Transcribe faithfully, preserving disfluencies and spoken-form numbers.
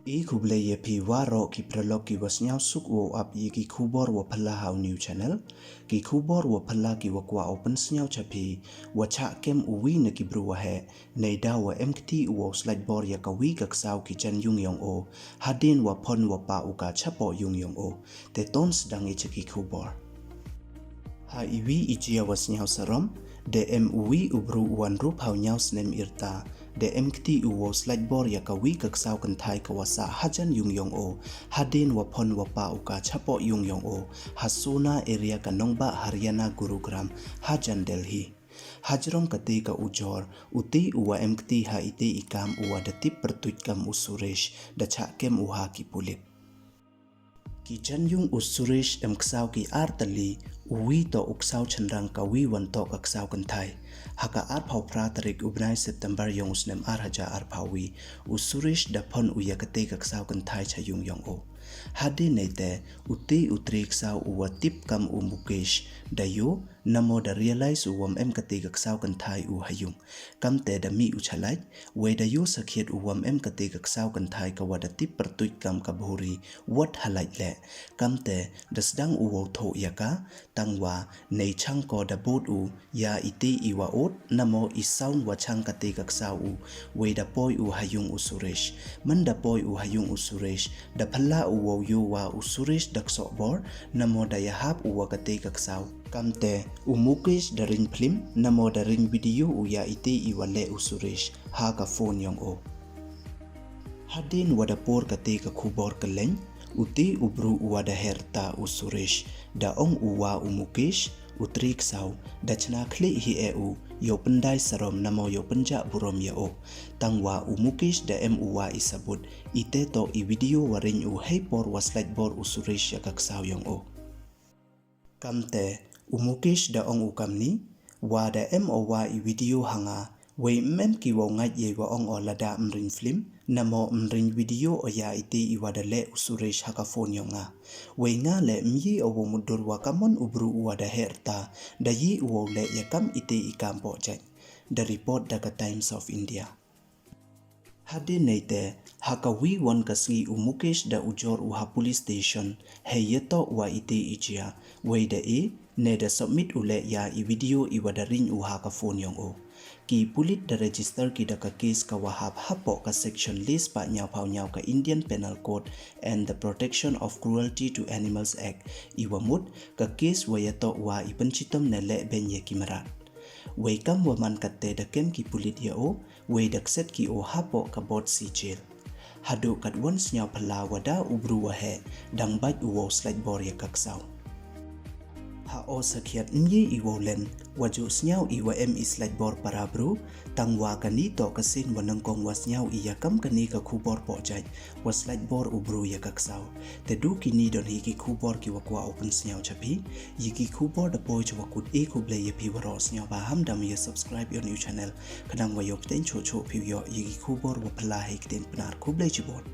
I khublei ïa phi waroh ki paralok ki wa sngewsuk wow ap ïa ki khubor wa phylla ha u new channel. Ki khubor wa phylla ki wa kwah u pynsngew cha phi, wa chah kem u wi na ki bru wa heh, nei da wa em kti u wow slait bor ïa ka wi ka ksaw ki jan yung yong o, hadien wa phon wa pah u ka chapoh yung yong o. Te ton sdang i cha ki khubor. Ha i wi i jia wa sngewsarom, da em u wi u bru u wan rup ha u nyaw snem irta, da em kti u wow slait bor ïa ka wi ka ksaw kynthai ka wa sah hajan yung yong o, hadien wa phon wa pah u ka chapoh yung yong o, ha Sona area ka nongbah Haryana Gurugram, hajan Delhi. Hajrong kate ka ujor, u te u wa em kti ha i te i kam u wa da tip pyrtuit kam u Suresh, da chah kem u ha ki pulit. Ki jan yung u Suresh em ksaw ki ar tylli, u wi to u ksaw chynrang ka wi wan to ka ksaw kynthai. Ha ka arphaw phra tarik u bnai September yong u snem ar hajar arphaw wi, u Suresh da phon u ïa kate ka ksaw kynthai cha yung yong o. Hadien nei te, u te u tre ksaw u wa tip kam u Mukesh, da yo, namo da realize u wam em kate ka ksaw kynthai u ha yung. Kamte da mih u chalait, wei da yo sakhiat u wam em kate ka ksaw kynthai ka wa da tip pyrtuit kam ka bhuri, wat halait leh. Kamte da sdang u wow thoh ïa ka, tang wa nei chang ko da bud u ïa i te i wa ot, namo i sound wa chang kate ka ksaw u, wei da poi u ha yung u Suresh. Man da poi u ha yung u Suresh, da phylla u wow yo wa u Suresh da ksoh bor, namo da ïahap u wa kate ka ksaw. Kamte, u Mukesh da ring phlim, namo da ring video u ïa i te i wa leh u Suresh, ha ka phone yong o. Hadien wa da por kate ka khubor kylleng, u te u bru u wa da heh rta u Suresh, da ong u wa u Mukesh, u tre ksaw, da chna khlieh hi e u, yow pyndai sarom namo yow pynjah burom ïa o. Tang wa u Mukesh da em u wa i sabut, i te to i video wa ring u hei por wa slait bor u Suresh ïa ka ksaw yong o. Kamte, u Mukesh da ong u kamni, wa da em o wa i video ha nga, wei mem ki wow ngait ïa wa ong o lada mring phlim, namo mring video o ïa i te i wa da leh u Suresh ha ka phone yong nga. Wei nga leh myi o wow mutdur wa kamon u bru u wa da heh rta, da yi u wow leh ïa kam i te i kam poh jait. Da report da ka Times of India. Hadien nei te, ha ka wi wan ka sngi u Mukesh da ujor u ha police station, hei ïa toh wa i te i jia, wei da e, ne da submit u leh ïa i video i wa da ring u ha ka phone yong o. Ki pulit da register ki da ka case ka wa hap hapoh ka section le spah hynñiewphaw hynñiew ka Indian Penal Code and the Protection of Cruelty to Animals Act, i wa mut ka case wa ïa toh wa i pynchitom ne leh beiñ ïa ki mrad. Wei kam wa man kate da kem ki pulit ïa o, wei da kset ki o hapoh ka Bawdsea Jail. Haduh katwon sngew phylla wa da u bru wa heh, dang bait u wow slait bor ïa ka ksaw. Ha o sakhiat myi i wow len, wa ju sngew i wa em i slait bor para bru, tang wa kani to ka sien wa nyngkong wa sngew i ïa kam kani ka khubor poh jait, wa slait bor u bru ïa ka ksaw. Te du kini don hi ki khubor ki wa kwah u pynsngew cha phi. Ïa ki khubor da poi cha wa kut, e khublei ïa phi waroh, sngewbha ham da mih ïa subscribe ïa u new channel, khnang wa yoh pteng choh choh phi u yoh ïa ki khubor wa phylla hei ktien Pnar. Khublei chibun.